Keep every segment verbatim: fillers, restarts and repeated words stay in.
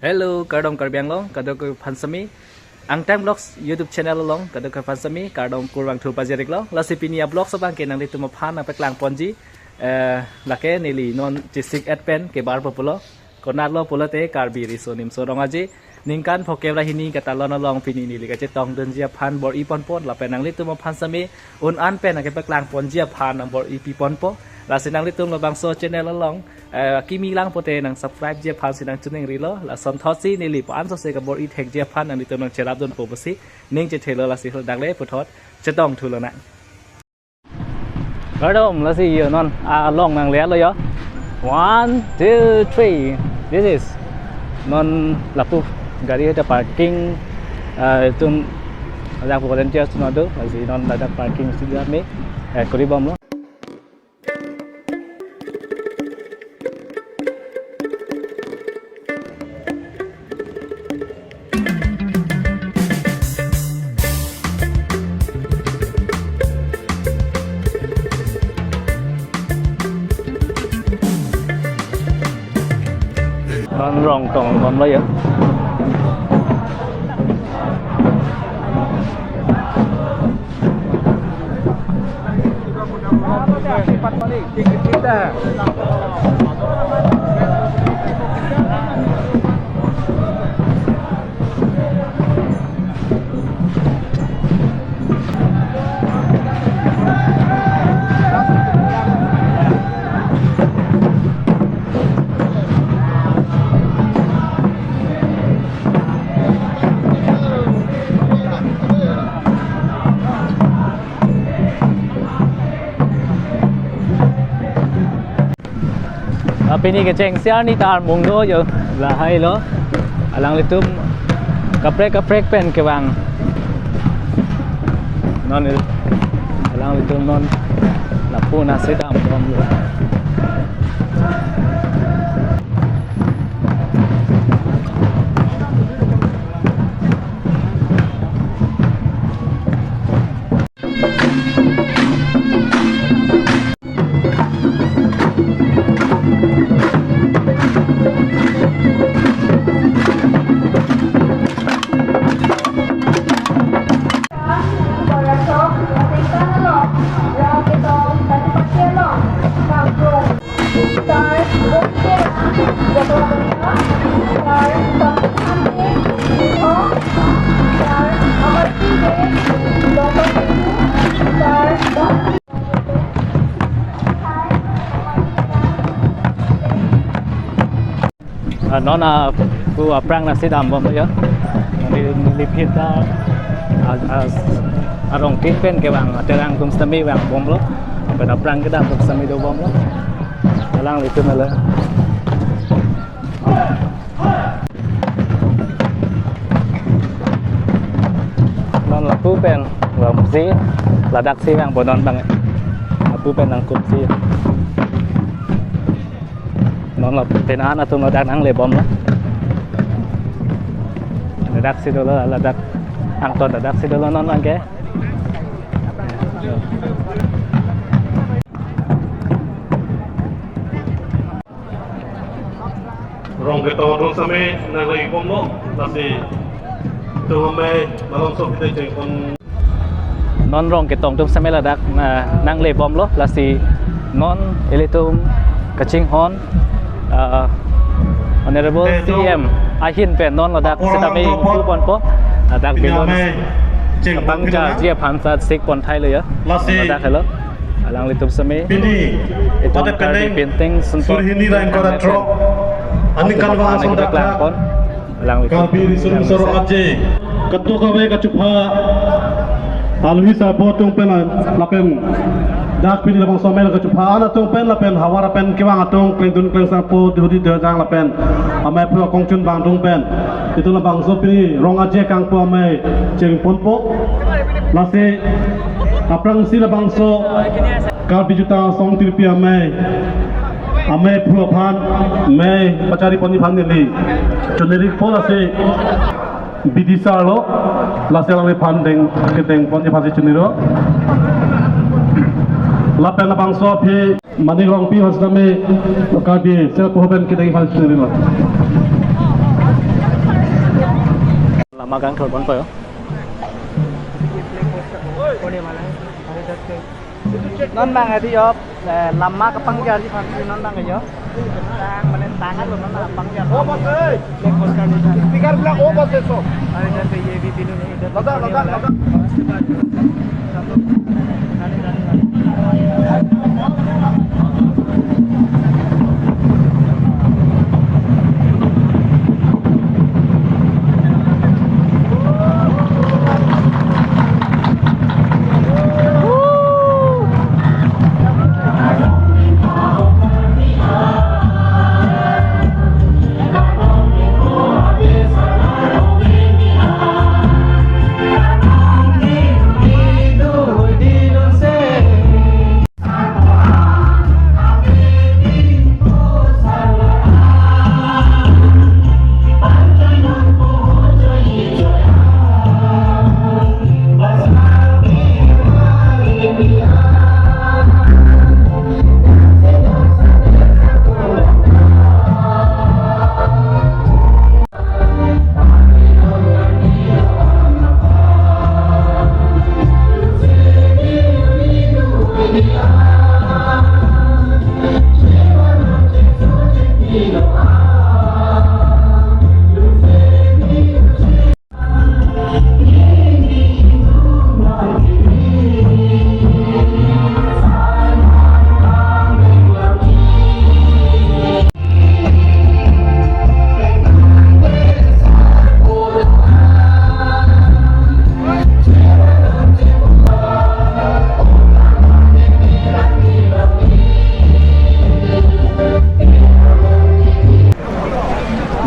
Hello, kardom Karbi Anglong, kadokave aphan sitame. Angtang Vlogs YouTube channel along, kadokave aphan sitame, kardom kurvangthu pajir-iklo. Lasi pini a-vlogs abang ke nanglitum aphan nangpaklang ponji, eh, lake neli non chisik-et pen kebarpo pulo. Konatlo pulote Karbi Riso Nimso Rong Aje ningkan phokep ra hini katalon along pini neli kachetongdunji aphan bor-i ponpo, lapen nanglitum aphan sitame un-an pen nangkepaklang ponji aphan nangbor-i pi ponpo. Lasi nanglitum labangso channel along, eh, kimi lang pote nang subscribe ji aphan si nangchiningrilo, lason thotsi neli pa-an sose kabor-i thekji aphan nanglitum nangcherapdunpo pusi ning chethelo. Lasi hadak le puthot chetongthu lonang. Kardom, lasi yo non along nangle-etlo yo. One, two, three. This is non lapu gari ta parking, eh, itum ajang pu volunteers atum do, lasi non ladak parking si kami, eh, kuri bomlo. Non rong tong bomlo yo. Ah, pini kechengsi arni ta armung do yo, lahai lo. Alanglitum kaprek kaprek pen kevang. Non il-, alanglitum non lapu nasi dam bomlo. Ah, non, ah, pu aphrang nasi dam bomlo yo. Neli, neli phi ta, ah, ah, arong tik pen kevang, aterang atum sitame vang bomlo. Pen aphrang kedam atum sitame do bomlo. Alanglitum lo. Non lapu pen vangsi, ladaksi vangpo non abang. Lapu pen nangkupsi. Non lapu pen an atum ladak nangle bomlo. Ladaksi dolo, ladak angton ladaksi dolo non abang ke. Rong ketong atum sitame nangle bomlo, lasi itum amei malomso kita chengpon. Non rong ketong atum sitame ladak, ah, nangle bomlo, lasi non ilitum kachinghon, ah, Honorable C M ahin pen non ladak sitame ingpu ponpo, ladak balloon kapangjarji aphan sat sik pon thailo ya. Lasi ladak helo. Alanglitum sitame. Pini, itum pada Karbi penang, Pinting Suntok, suri hini ra ingkoi ra throk, aningkanvang asong dak thak, kepaklang pon. Alanglitum Karbi Riso Nimso Rong Aje. Kadokave kachupha aluhi sarpo atum pen lapen dak pini labangso amei kachupha an atum pen lapen havar pen kevang atum klengdun klengsangpo dihudi dihajang lapen amei aphu akongchun abang atum pen itum labangso pini Rong Aje kangpu amei chengponpo. Lasi aphrangsi labangso Karbi Jutang Asong Tirpi amei, amei aphu aphan mei pachari ponji aphan neli choneri po, lasi bidi sir lo, lasi alangliphan deng, kedeng ponji aphan si chonerilo. Lapen labangso aphi Manik Rongpi aphan sitame Karbi Sel Poho pen kedeng aphan chonerilo. Magang thor pon ko yo. Non bang adi yo, eh, lama kapangjarji aphansi non bang yo. Tang mane tang lo non kapangjar. Speaker bilang off আছে সব। Lada, lada, lada.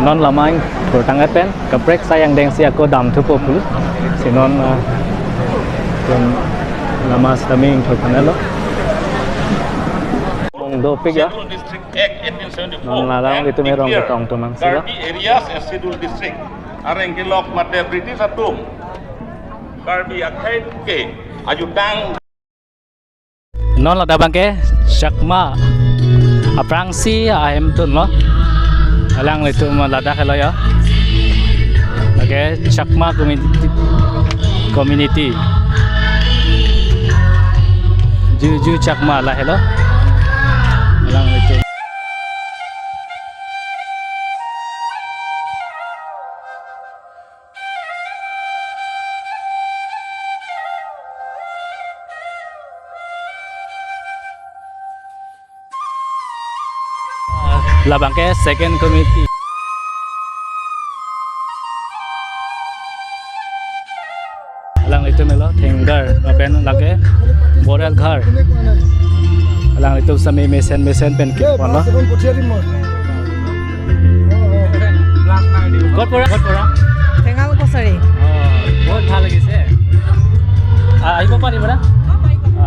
Non lama ingthur tangdet pen kaprek asai angdengsi ako damthupo pusi non, ah, pen lama sitame ingthur tanglo. Mung dopik ya. Schedule District Act eighteen seventy-four. Non ladak and itum erong declare ketong tumang sila. Karbi areas as Schedule District. Areng kelok mate British atum Karbi akhei ke ajutang. Non ladak abangke Chakma aphrangsi ahemtun lo. Alanglitum ladak helo ya. Oke, Chakma community, community. Juju Chakma lahelo. Alanglitum. Labangke second committee. Alanglitum helo Thengar, lapen lake Borel Ghar. Alanglitum sitame mesen mesen pen kepon lo. ক'ত পৰা? ক'ত পৰা? ঠেঙাল কছাৰী। অ, বহুত ভাল লাগিছে। আ, আহিব পাৰিব না? অ।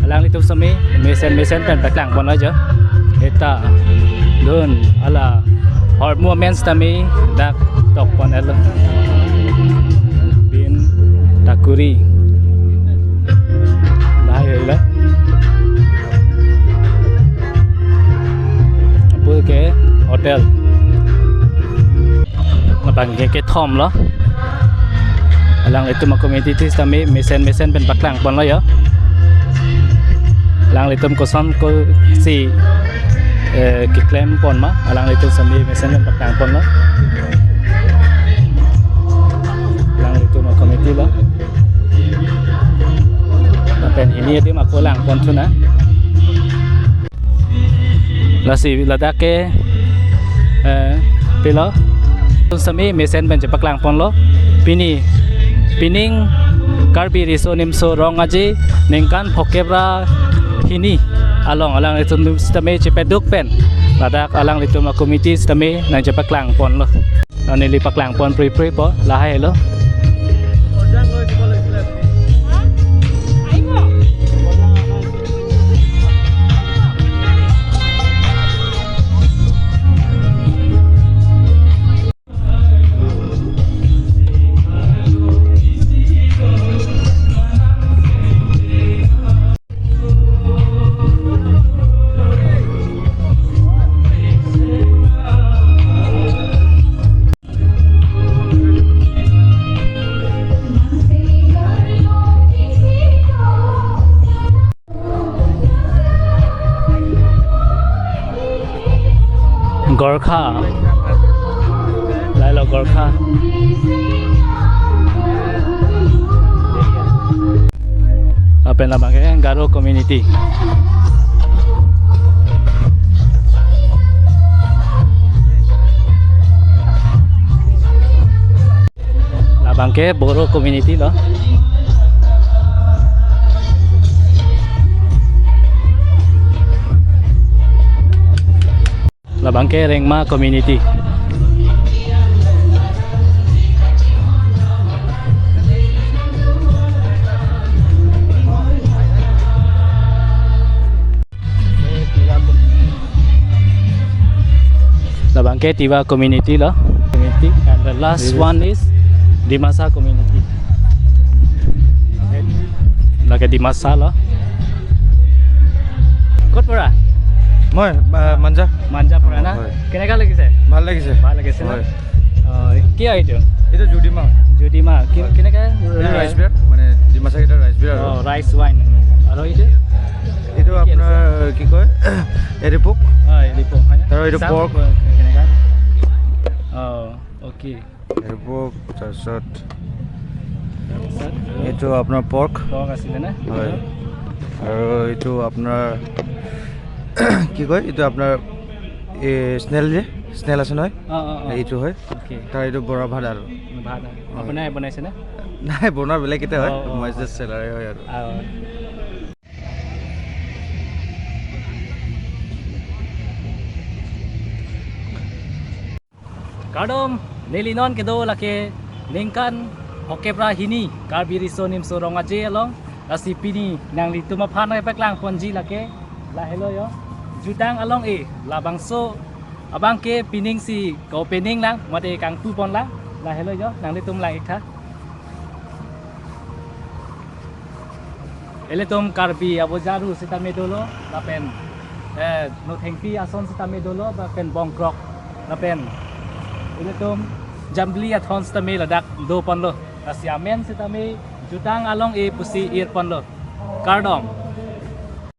Alanglitum sitame mesen mesen pen paklang pon lo jo. Eta dun ala hormu amen sitame dak tok pon lo. Bin Takuri. Lahai helo. Apor ke hotel. Labangke kethom lo. Alanglitum a-committee sitame mesen mesen pen paklang pon lo yo. Alanglitum koson kosi, eh, keklem pon ma. Alanglitum sitame mesen pen paklang pon lo. Alanglitum a-committee lo. Lapen hini adim ako lang pon thu na. Lasi ladak ke, eh, pilo. Sitame mesen pen chepaklang pon lo. Pini, pining Karbi Riso Nimso Rong Aje ningkan phokep ra hini along alanglitum sitame chepaduk pen ladak alanglitum a-committee sitame nangchepaklang pon lo. Neli paklang pon pri pri po, lahai helo. Gorkha. Lailo Gorkha. Lapen labang ke Garo community. Labang ke Boro community lo. Labang ke Rengma community. Labang ke Tiwa community lo. Community. And the last one is Dimasa community. Lake Dimasa lo. Kotpora? Moi, আহ, মাঞ্জা। মাঞ্জাপৰা না? হয়। কেনেকা লাগিছে? ভাল লাগিছে। ভাল লাগিছে ন? হয়। অ, কি হয় এইটো? এইটো জুদিমা। জুদিমা। কি, হয়। কেনেকা? এইটো ৰাইচ বিয়াৰ, মানে ডিমাচা কেইটাৰ ৰাইচ বিয়াৰ আৰু। অ, ৰাইচ ৱাইন। আৰু এইটো? এইটো কি আপোনাৰ, আছে? কি কয়? এৰিপোক। অ, এৰিপোক, হয় নে? আৰু এইটো চাওক, পৰ্ক। কেনেকা? অ, অ'কে। এৰিপোক, তাৰপিছত তাৰপিছত এইটো আপোনাৰ পৰ্ক। পৰ্ক আছিলে নে? হয়। আৰু এইটো আপোনাৰ, কি কয়? এইটো আপোনাৰ এই স্নেল যে, স্নেল আছে নহয়? অ, অ, অ। এইটো হয়। অ'কে। তাৰ এইটো বৰা ভাত আৰু। ভাত, অ। হয়। আপুনি বনাইছে নে? নাই, বনোৱা বেলেগ কেইটা হয়। অ, অ, মই হয়। জাষ্ট চেলাৰে হয় আৰু। অ। Kardom, neli non kedo lake ningkan hokep ra hini Karbi Riso Nimso Rong Aje along, lasi pini nanglitum aphan nangpaklang ponji lake, lahelo jo, jutang along-e, labangso abang ke pining si ke-opening lang, mate kangtu pon lang, lahelo jo, nanglitum lang-ik tha. Ilitum Karbi abojaru sitame dolo, lapen, eh, nothengpi ason sitame dolo, lapen bongkrok, lapen ilitum jambili athon sitame ladak do ponlo. Lasi amen sitame jutang along-e pusi ir ponlo. Kardom.